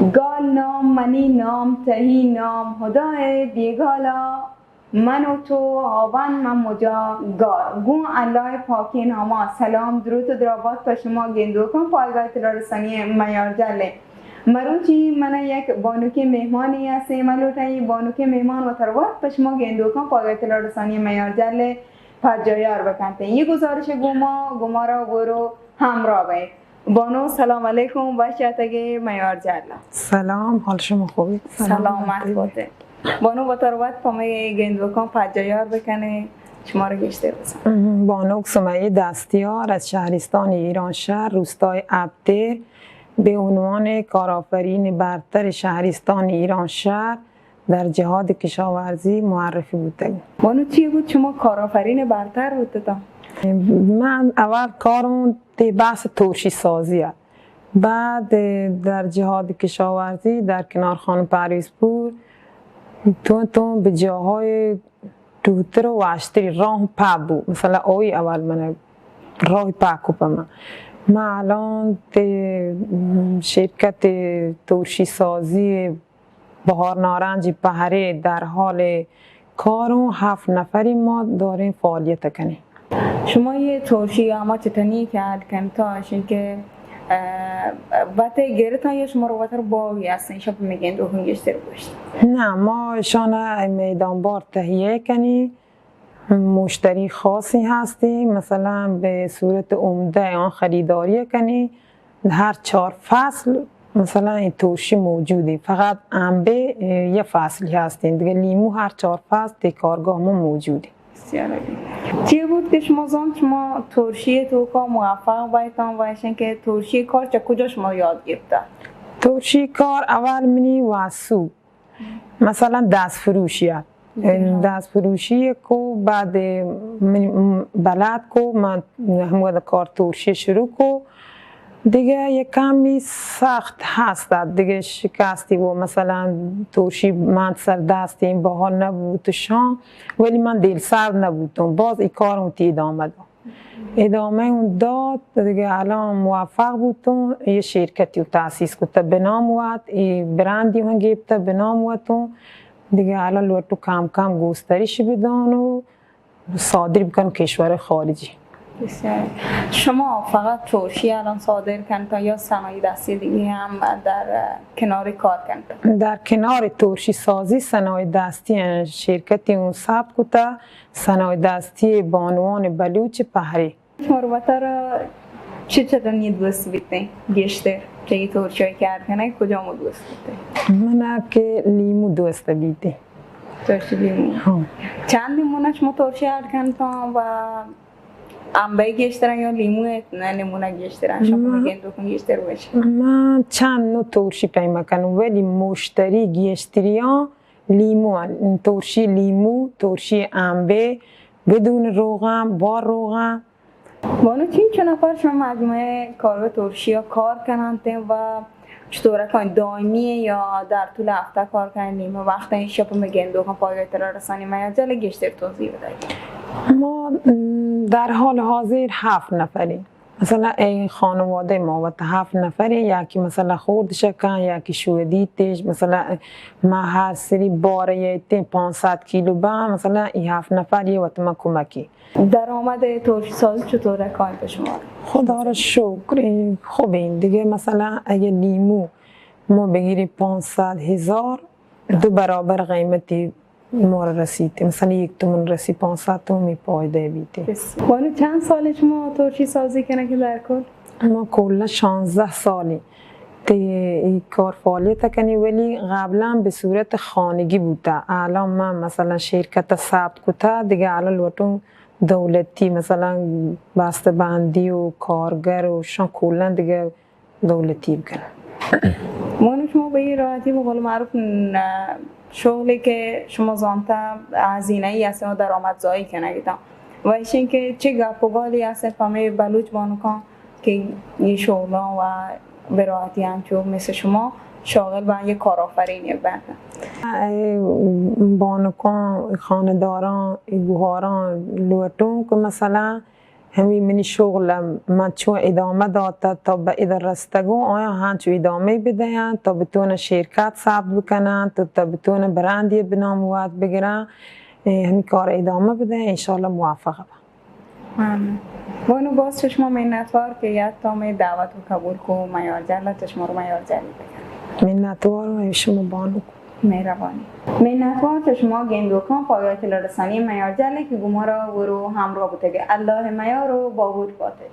گال نام منی نام تئی نام، ہدائے بیگالا من و تو، ہاوند من مجا گار۔ گوں اللہ پاکیں ناما سلام، دروت و درابات پہ شما گندوکاں پایگاہ اطلاع رسانی میارجل ء۔ مروچی من یک بانوکیں مہمانے ہستیں، من لوٹاں اے بانوکیں مہمان وتر وت پہ شما گندوکاں پایگاہ اطلاع رسانی میارجل ء پجایار بکنت۔ اے گزارش گوما گمارا برو ہمراہ بئے۔ بانو، سلام علیکم، وش آتگے میار جہلا۔ سلام، حال شما خوبی؟ سلامت باتے۔ بانو، وتر وت پہ مئے گندوکاں پجایار بکنے، شما را گیشتر بزن۔ بانک سمیہ دستیار از شهرستان ایرانشهر، روستای ابتر، به عنوان کارآفرین برتر شهرستان ایرانشهر در جهاد کشاورزی معرفی بوتگ۔ بانو، چی بود شما کارآفرین برتر بوتتا؟ من اول کارم تی بحث ترشی سازی ات۔ بعد در جهاد کشاورزی در کنار خانم پرویزپور تو تو به جاهای دوتر و وشتری راه پا بو، مثلا اوی اول من راه پا کو پا من. من الان تی شرکت ترشی سازی بهار نارنج پهره در حال کار و هفت نفری ما داریم فعالیت کنیم. شما یہ ترشی آما چٹنی که حل کنتا، اشین که، اه، وت گرتان یا شما رو وتر باوی هستن، شب میگن دو هم گشتر گوشت؟ نه، ما شان میدان بار تهیه کنیم. مشتری خاصی هستیم، مثلا به صورت عمده آن خریداری کنیم. هر چهار فصل مثلا این ترشی موجودی، فقط انبه، اه، یه فصلی هستین دیگه، لیمو هر چهار فصل تی کارگاه ما موجودی. بسیار عالی. چی بود که شما زان شما ترشی تو کار موفق بایتان و ایشن که ترشی کار چه کجا شما یاد گرفته؟ ترشی کار اول منی واسو مثلا دست فروشی ات. دست فروشی کو بعد من بلد کو من همگه کار ترشی شروع کو. دیگه یک کمی سخت هست ات. دیگه شکستی و مثلا ترشی من سر دست این باها نبود شان، ولی من دل سرد نبودم، باز ای کار اون تی ادامه داد. ادامه اون داد دیگه، الان موفق بودم، یه شرکتی رو تأسیس کته به نام وت، ای برندی من گرفته به نام وتون دیگه. الان لوٹو کم کم گسترش بدان و صادر بکن کشور خارجی. بسیار. شما فقط ترشی الان صادر کنتا یا صنایع دستی دیگه هم در کنار کار کنتا؟ در کنار ترشی سازی صنایع دستی شرکتی اون ثبت کتا، صنایع دستی بانوان بلوچ پهری. شما رو وتر چه چه نیت دوست بیتین گیشتر؟ چه ای ترشی کار کنه کجا مو دوست بیتین؟ من که لیمو دوست بیتین. ترشی لیمو. ها. چند لیمو نه شما ترشی حل کنتا و انبه گیشتر یا لیمو نه نمونه گیشتر؟ شما من میگین دکون گیشتر باشه. من چند نوع ترشی پیما کنم، ولی مشتری گیشتریان لیمو هن. ترشی لیمو، ترشی انبه، بدون روغن، با روغن. بانو، چین چه نفر شما مجموعه کارگاه ترشی ها کار کنند و چطور کن دائمی یا در طول هفته کار کنند، نیمه وقت این شب میگن دو کن پایگاه اطلاع رسانی میان جل گیشتر توضیح بدهید. ما، م، در حال حاضر هفت نفریم. مثلا ای خانواده ما وت هفت نفره، یکی مثلا خوردش کن، یکی شودیتش، مثلا ما هر سری بار یه تی پانصد کیلو با، مثلا ای هفت نفر یه وت ما کمکی. درآمد ترشی سازی چطوره کار به شما؟ خدا را شکر، این خوبه. این دیگه مثلا اگه لیمو ما بگیریم پانصد هزار، دو برابر قیمتی ما را رسیده، مثلا یک تومن رسی پانصد تومن می پایده بیته. بس. بانو، چند سال شما ترشی سازی کنه که در کل؟ ما کلا شانزده سالی تی ای کار فعالیت کنی، ولی قبلا به صورت خانگی بوده. الان من مثلا شرکت ثبت کتا، دیگه الان لوٹون دولتی، مثلا بسته بندی و کارگر و شان کلا دیگه دولتی بکن. مونو شما به این راحتی به قول معروف ن-، شغلی که شما زانتا هزینه ای هستن و درآمدزایی کنگیتان و ایشین که چه گپ و گالی هستن پمه بلوچ بانکان که این شغلان و به راحتی همچو مثل شما شاغل به یه کارآفرینی بنتن؟ ای بانکان، خانداران، ای گوهاران لوٹون که مثلا ہمی منی شغل ءَ من چون ادامہ داتہ تا بہ ادا رستگوں، آیاں ہنچو ادامہ بدیاں تا بتونہ شرکت ثبت بکناں، تا، تا بتونہ برندی بنام وت بگراں۔ اے، ہمی کار ادامہ بدیاں، انشاءاللہ موفق باں۔ ممنون۔ بانو، باز چہ شما منتوار کہ یک تا مئے دعوت و قبول کو میار جل، تا شما رو میار جل بکن۔ منتوار و شما بانو۔ مہربانی۔ منتوار چہ شما گندوکاں پایات لڑسانی میار جل کہ گمارا ورو ہمراہ بوتگے۔ اللہ میار و باہوٹ باتے۔